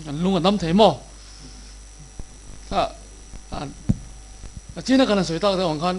Kan lung a dam thei maw? Kha a china kan han sawi tak deuh ang khan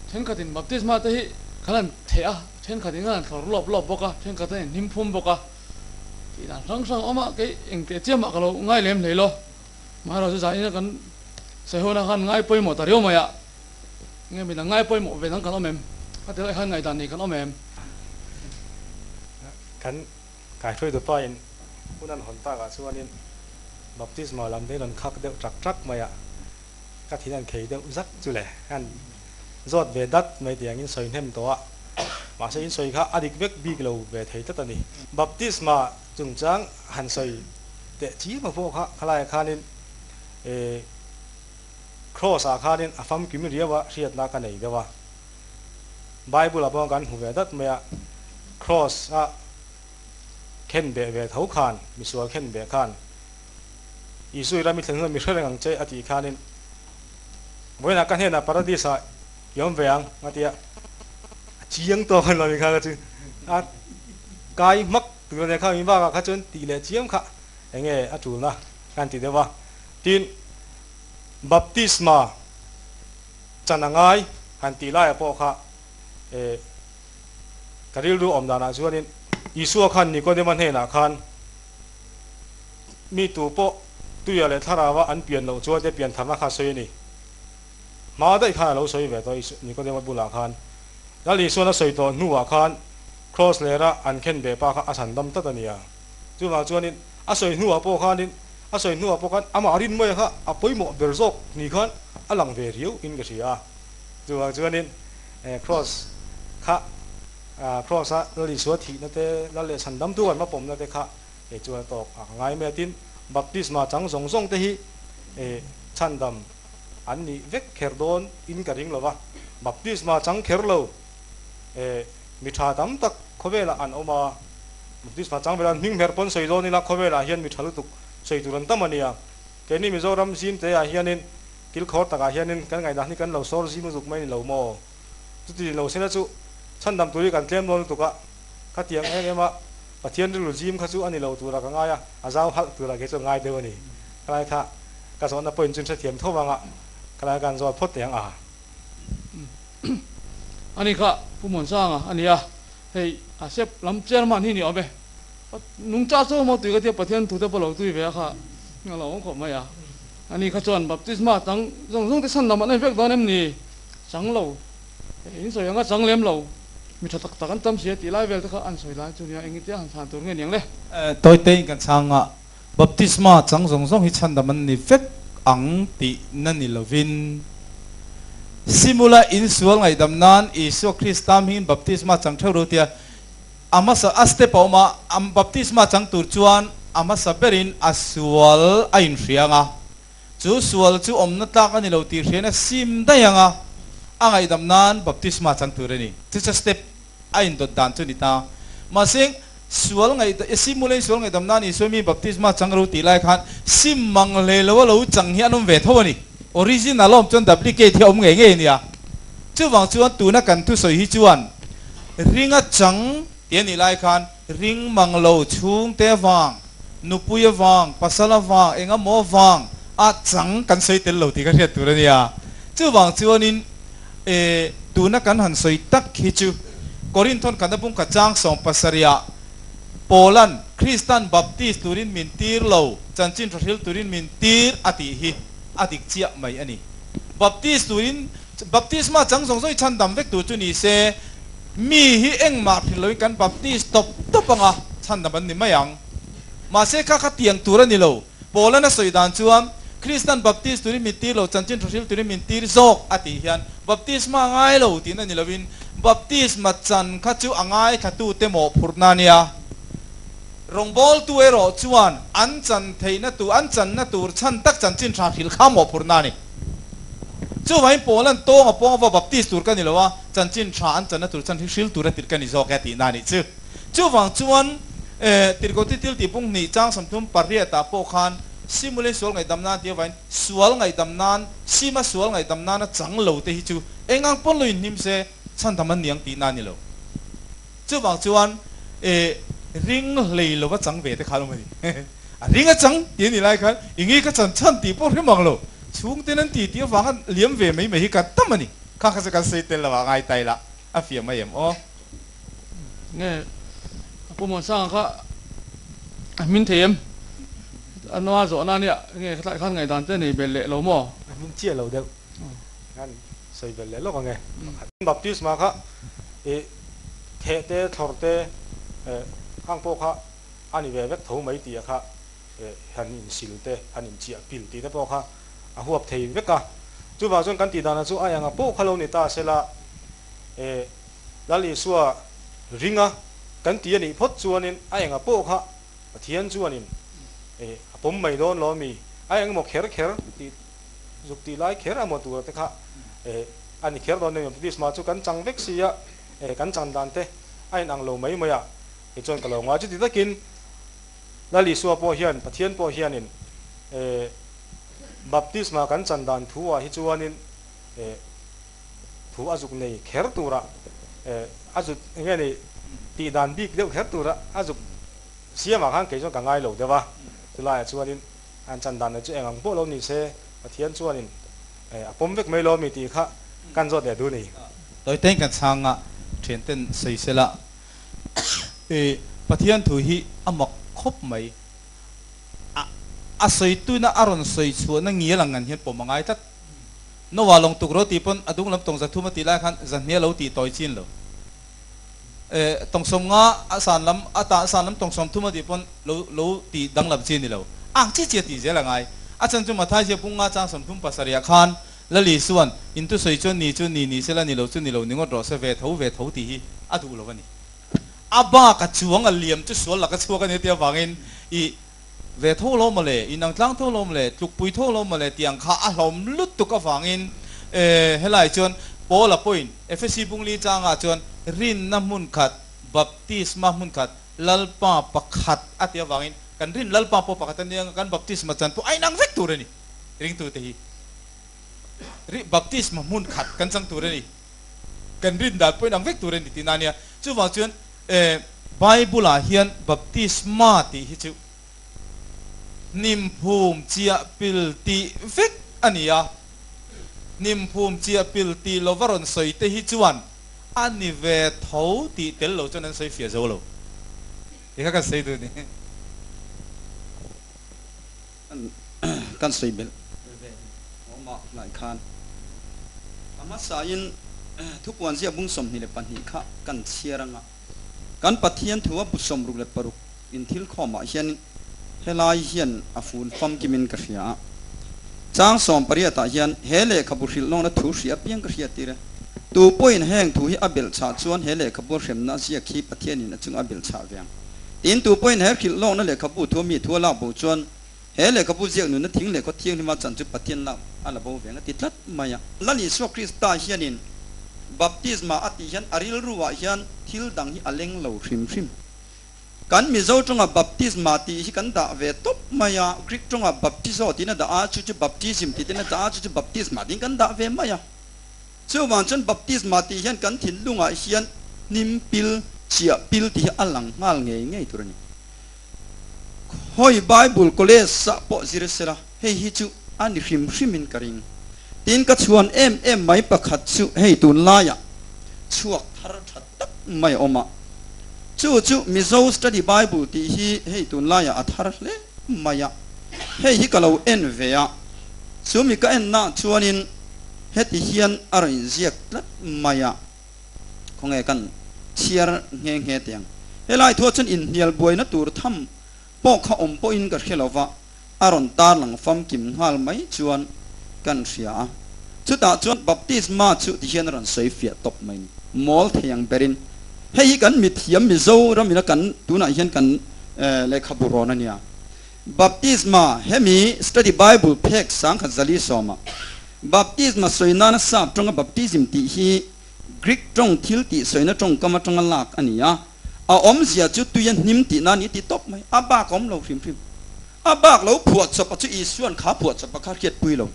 thenkhatin baptisma te hi kan han theh a, thenkhatin kan han thlawr lawp lawp bawk a, thenkhat an inhnim phum bawk a tih dan hrang hrang a awm a, kei engteh chiah mah ka lo ngai lem hlei lo. Amaherawhchu zanin a kan sawi ho na khan ngai pawimawh ta riau mai a, nge midang ngai pawimawh ve dang kan awm em? Kha tilai khan ngaihdan nei kan awm em? Kan Kaihruaitu pa in hun an hawn tak ah chuanin baptisma lam te hi rawn khak deuh trak trak mai a, ka thin an khei deuh zak chu le, an zawt ve dat mai tiang in sawi hnem tawh a, mahse in sawi kha a dik vek bik lo ve thei tlat a ni. Baptisma chungchang han sawi teh chiam a pawh kha khalaiah khanin eh Cross ah khanin a famkim riau a hriatna ka nei deuh a. Bible ah pawh kan hmu ve dat mai a, Cross a khen beh ve tho khan, misual khen beh khan, Isua i ram i thlen hunah mi hre reng ang che a tih khanin, Vawiinah ka hnenah Paradis ah i awm ve ang a ti a, a chiang tawk a ni lo mi kha kha chu a kai hmak tur a nia kha mi bakah kha chuan tih leh chiam kha eng nge a tulna kan ti deuh a, tin Baptisma Chan a ngai han tih laiah pawh kha eh ka rilru awm danah chuanin Isua khan Nikodema hnenah khan mi tu pawh tuia leh thlarauva an pian loh chuan te pian tharna kha a sawi a ni. Hma daih khan a lo sawi ve tawh Nikodema bulah khan. Lal Isuan a sawi tawh hnuah khan Kraws lera an khen ve pa kha a chhan dam tlat a nia. Chuvang chuanin a sawi hnuah pawh khanin A sawi hnuah pawh khan amah rinmawia kha a pawimawh ber zawk ni khan a lang ve riau in ka hria a. Chuvang chuanin Kraws kha Kraws a Lal Isua thihna te, Lal leh Chhandamtu an hmapawmna te kha kei chuan a tawk a ka ngai mai a. Tin, baptisma chang zawng zawng te hi chhandam an nih vek kher dawn in ka ring lo va. Baptisma chang kher lo mi tha tam tak khawvelah an awm a. Baptisma chang vela hming hmer pawn sawi dawn ila khawvelah hian mi tha lutuk sawi tur an tam a nia. Keini Mizoram zim te ah hianin kilkhawr takah hianin kan ngaihdan hi kan lo sawr zim lutuk mai ni lo maw? Chuti lo sela chu chhandam tur hi kan tlem dawn lutuk a, khatiang em em a Pathian rilru zim kha chu a ni lo tura ka ngai a, a zau halh tura kei chu a ngai deuh a ni. Khalai kha ka zawhna point chu in hrethiam tho vang a, khalai khan zawt phawt teh ang a. Ani kha Pu Muansanga a ni a, Hei a sep lam chairman hi ni awm e. Nungcha chu maw tui ka tia Pathian thute pawh lo tui ve a kha a lo awm khawp mai a. Ani kha chuan baptisma chang zawng zawng te chhan lam an en vek dawn em ni? Chang lo. Hei in sawi anga chang lem lo. Mi tha tak tak an tam si a tih lai vel te kha an sawi lai chu nia eng itia han chhan tur nge niang le? Tawite in kan chhang a, baptisma chang zawng zawng hi chhandam an ni vek ang tih na ni lovin, Simula insual ngaihdam nan Isua Krista hmingin baptisma chang theuh ro tia a hmasa a step a awm a, a baptisma chang tur chuan a hmasa berin a sual a inhriang a, chu sual chu awmna tlak a ni lo tih hriain a sim daih ang a, a ngaihdam nan baptisma chang tur a ni. Chu chu step a indawt dan chu a ni ta. Mahse, sual ngaih simula insual ngaihdam nan Isua mi baptisma chang ro tih lai khan sim mang hle lo a lo chang hi an awm ve tho a ni. Original a awm chuan duplicate hi a awm ngei ngei a nia. Chuvang chuan tuna kan thusawi hi chuan ringa chang tih a nih lai khan ring mang lo chhungte avang, nupui avang, pasal avang, eng emaw avang a chang kan sawi tel lo tih ka hriat tur a nia. Chuvang chuanin E, tuna kan han sawi tak hi chu Korinthon khatna bung khat chang 70ah Paulan Kristan Baptist turin min tir lo, chanchin thahril turin min tir a tih hi a dik chiah mai a ni. Baptist turin, Baptisma chang zawng zawng hi chhandam vek tur chu ni se, mi hi engmah hrilh loin kan Baptist tawp tawp anga chhandam an ni mai ang. Mahse kha kha tiang tur a ni lo. Paulan a sawi dan chuan, Kristan Baptist turin min tir lo, chanchin thahril turin min tir zawk a tih hian baptisma a ngai lo tiin a ni lovin, baptisma chan kha chu a ngaithlatute mawhphurhna a nia. Rawngbawltu erawh chuan an chan theihna tur, an channa tur chhan tak chanchin tha hril kha mawhphurhna a ni. Chuvangin Paulan tawng a pawng ava Baptist tur ka ni lo a, chanchin tha an channa tur chan hi hril tur a tirh ka ni zawk e a tihna a nih chu. Chuvang chuan Tirhkohte thil tih pung hnih chang 38 ah pawh khan Simulin sual ngaihdam nan tih avangin sual ngaihdam nan, Sima sual ngaihdam nana chang lo te hi chu eng ang pawn lo inhnim se chhandam an ni ang tihna a ni lo. Chuvang chuan Ring hlei lova chang ve te kha lo mani. A ring a chang tih a nih lai khan i nge ka chan chhan tih pawh hrim ang lo. Chhungten an ti tih avanga liam ve mai mai hi kan tam a ni. Kha kha chu kan sawi tel lo a ngai tai la a fiah mai em aw. Nge a pu Muansanga kha a hmin thei em? A nua zawhna ania nge ka tlai khan ngaihdan te nei belh leh lo maw? A hmin chiah lo deuh khan sawi belh leh lawk ang e. Pakhat. Baptisma kha i theh te thlawr te hang pawh kha a ni ve vek tho mai tih a kha han insil te han inchiah pil tih te pawh kha a huap thei vek a. Chuvang chuan kan tih danah chu a enga pawh kha lo ni ta sela Lal Isua ringa kan ti a nih phawt chuanin a enga pawh kha Pathian chuanin a pawm mai dawn lo ami? A engemaw kher kher tih zuk tih lai kher amaw tura te kha a ni kher dawn emaw baptisma chu kan chang vek si a, kan chan dan te a inang lo mai mai a, tichuan ka lo ngai chuti takin Lal Isua pawh hian Pathian pawh hianin baptisma kan chan dan thu ah hi chuanin thu a zuk nei kher tura a zut enge ni tih dan bik deuh kher tura a zuk siamah khan kei chuan ka ngai lo deuh a, chulaiah chuanin an chan dan chu eng ang pawh lo ni se Pathian chuanin a pawm vek mai lo mi tih kha kan zawt leh duh ni. Tawitein kan chhang a, thianten sawi sela i Pathian thu hi a mak khawp mai. A a sawituina a rawn sawi chhuahna ngial ang ngan hian pawm a ngai tlat. Noah lawng tuk ro tih pawn a dung lam tawng za thum a tih lai khan za hnia lo tih tawi chin lo. E tawng sawm nga a san lam a ta san lam tawng sawm thum a tih pawn lo lo tih danglam chi a ni lo. Ang chi chi a tih zel a ngai. A chan chu Mathai zia bung nga chang 30 pasarih ah khan Lali chuan in thusawi chuan ni chu ni ni sela ni lo chu ni lo ni ngawt rawh se ve tho ve tho tih hi a duh lo a ni. A bak a chuang a liam chu sual laka chhuak a ni tia vangin i ve tho lo mawle, inang tlang tho lo mawle, tlukpui tho lo mawle tih ang kha a hlawm lutuk avangin helai chuan Paula pawhin Efesi bungli changah chuan rinna hmun khat, baptisma hmun khat, Lalpa pakhat a tih avangin kan rin Lalpa pawh pakhat a nia kan baptisma chan pawh a inang vek tur a ni. Ringtute hi ri baptisma hmun khat kan chang tur a ni. Kan rin dan pawh inang vek tur a ni tihna a nia. Chuvang chuan Bible-ah hian baptisma tih hi chu hnimphum chiah pil tih vek a ni a. Hnimphum chiah pil tih lova rawn sawi te hi chuan a ni ve tho tih tel lo chuan an sawi fiah zo lo. Ti kha kan sawi duh ni. Kan sawi belh ve awm a hlai khan a hmasain thupuan zia bung 22 kha kan chhiar anga kan Pathian thu a bu 66 in thil khawmah hian helai hian a fun famkimin ka hria a. Chang 18 ah hian he lehkhabu hrilh lawngna thu hria piang ka hriat tir e. Tu pawhin heng thu hi a belh chah chuan he lehkhabu hremna ziak hi Pathianin a chunga a belh chah ve ang. Tin, tu pawhin he hrilh lawkna lehkhabu thu mi thu a lak bo chuan he lehkhabu ziak nunna thing leh khaw thianghlima chan chu Pathian lak a la bo ve ang a ti tlat mai a. Lal Isua Krista hianin baptisma a tih hian a rilruah hian thil dang hi a leng lo hrim hrim. Kan Mizo tawnga baptisma tih hi kan dah ve tawp mai a, Greek tawnga baptizo tiin a dah a, chu chu baptism tih ten a dah a, chu chu baptisma tiin kan dah ve mai a. Chuvang chuan baptisma tih hian kan thinlungah hian hnim pil, chiah pil tih hi a lang nghal ngei ngei tur a ni. Khawi Bible College ah pawh zir sela hei hi chu a ni hrim hrimin ka ring. Tin ka chhuan em em mai pakhat chu hei tunlaiah chhuak thar tha tak mai a awm a. Chu chu Mizo Study Bible tih hi hei tunlaiah a thar hle mai a. Hei hi ka lo en ve a, chumi ka ennaah chuanin Heti hian a rawn inziak tlat mai a, khawnge kan chhiar nghe nghe teh ang. Helai thuah chuan inhnial buaina tur tham pawh kha awm pawhin ka hre lo va, a rawn tarlang famkim nghal mai chuan kan hria a. Chutah chuan baptisma chu ti hian a rawn sawi fiah tawp mai ni. Mawl thei ang berin hei hi kan mithiam Mizoramina kan tunah hian kan lehkhabu rawn a nia. Baptisma, Hemi Study Bible phek sangkhat zali sawma Baptisma sawi nana sap tawnga baptism tih hi Greek tawng thil tih sawina tawngkam atanga lak a ni a, a awmzia chu tuia hnim tih nan i ti tawp mai, a bak a awm lo hrim hrim. A bak lo phuah chawp a chu Isuan kha phuah chawp a kha hriatpui lo.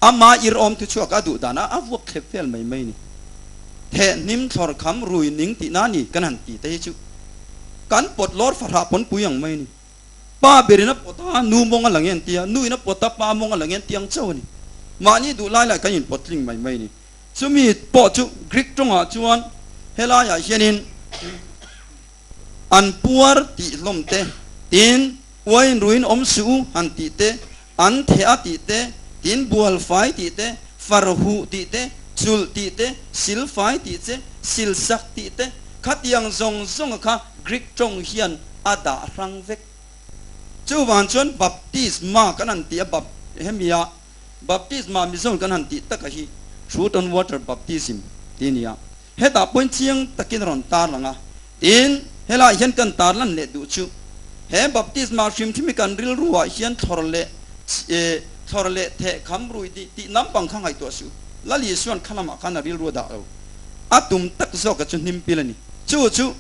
Ama ir awm thu chhuak a duh dan a a vuak thlep vel mai mai ni. Theh hnim thlawr kham rui ning tih na ni kan han ti te hi chu. Kan pawt lawr fahrah pawn pui ang mai a ni. Pa berin a pawt a, nu mawng a lang en tia, nu in a pawt a, pa mawng a lang en tiang chauh a ni. Mahni duh lai lai kan inpawt tling mai mai a ni. Chumi pawh chu Greek tawngah chuan helaiah hianin an puar tih hlawm te, tin uain ruin awm suh u han tih te, an theh a tih te, tin bual fai tih te, far huh tih te, chulh tih te, sil fai tih che, sil sak tih te, khatiang zawng zawnga kha Greek tawng hian a dah hrang vek. Chuvang chuan baptisma kan han tih a, bap hemia baptisma Mizo kan han tih taka hi Truth on Water Baptism tih a ni a. Hetah pawhin chiang takin a rawn tarlang a, tin helaiah hian kan tarlan leh duh chu he baptisma hrim hrim hi kan rilruah hian thlawr leh thlawr leh theh kham rui tih tih nampang kha ngaihtuah suh. Lal Isuan kha lamah khan a rilru a dah lo. A tum tak zawka chu hnimpil a ni. Chu chu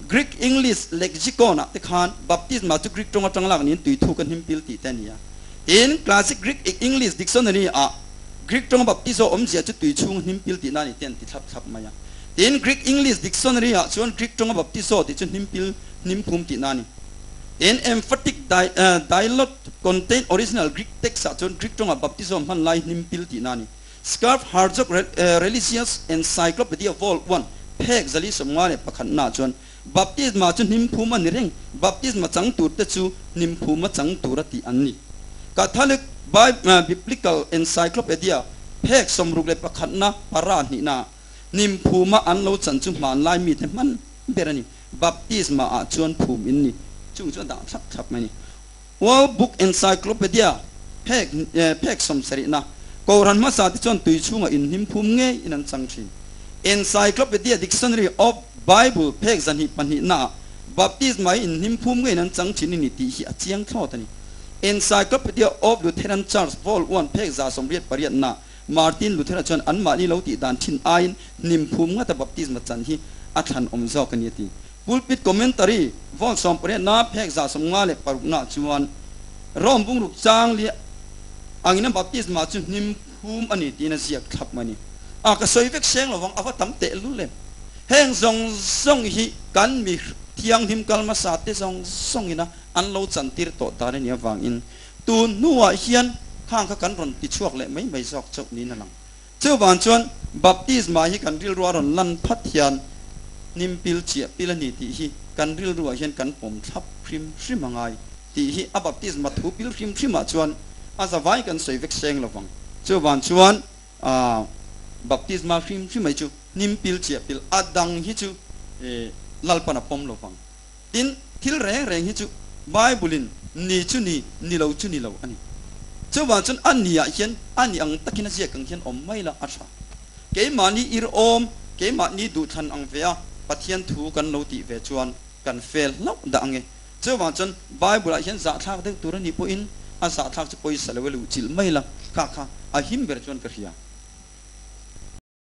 Greek English lexicon ah te khan baptisma chu Greek tawng atang lak niin tui thuk a hnimpil tih te a ni a. Tin, Classic Greek English Dictionary ah Greek tawng baptizo awmzia chu tui chhung hnimpil tihna a ni te an ti thlap thlap mai a. Tin, Greek English Dictionary ah chuan Greek tawng baptizo tih chu hnimpil hnimphum tihna a ni. Tin, Emphatic Dialog Contain Original Greek Text ah chuan Greek tawngah baptizo hman lai hnimpil tihna a ni. Scarf Herzog Religious Encyclopedia Vol. One, Phek 451 naah chuan Baptisma chu hnimphum a ni reng, baptisma chang turte chu hnimphuma chang tura tih an ni. Catholic Biblical Encyclopedia phek 61 na para hnihnaah hnimphuma an lo chan chu hmanlai mite hman ber a ni, baptisma ah chuan phum in ni. Chung chu a dah thlap thlap mai a ni. World Book Encyclopedia phek phek 70 na Kohhran hmasa te chuan tui chhungah inhnim phum ngei in an chang thin. Encyclopedia Dictionary of Bible phek 202 naah Baptisma hi inhnim phum ngei in an chang thin i ni tih hi a chiang thlawt a ni. Encyclopedia of Lutheran Church Vol. One phek 188 naah Martin Luthera chuan anmahni lo tih dan thin aiin hnim phum ngata baptisma chan hi a thlan awm zawk a ni a ti. Pulpit Commentary, Vol. 18 na phek 56 naah chuan Rome bungruk chang li angin a baptisma chu hnim phum a ni tiin a ziak thlap mai a ni. A ka sawi vek seng lovang a va tam teh lul em. Heng zawng zawng hi kan mi thianghlim kal hmasa te zawng zawngina an lo chantir tawh dan a nih avangin tun hnuah hian khang kha kan rawn ti chhuak leh mai mai zawk chauh niin a lang. Chuvang chuan baptisma hi kan rilru a rawn lan phat hian hnim pil chiah pil a ni tih hi kan rilruah hian kan pawm thlap hrim hrim a ngai tih hi a baptisma thu pil hrim hrimah chuan a zavai kan sawi vek seng lo vang. Chuvang chuan baptisma hrim hrim mai chu hnim pil chiah pil a dang hi chu Lalpan a pawm lo vang. Tin, thil reng reng hi chu Bible-in ni chu ni, ni lo chu ni lo a ni. Chuvang chuan a niah hian a ni ang takin a ziak ang hian awm mai la a tha. Keimahni ir awm, keimahni duhthlan ang ve a Pathian thu kan lo tih ve chuan kan fel hlauh dah ang e. Chuvang chuan Bible-ah hian zahthlak deuh tur a nih pawhin a zahthlak chu pawisa lo e luhchilh mai la, kha kha a him ber chuan ka hria.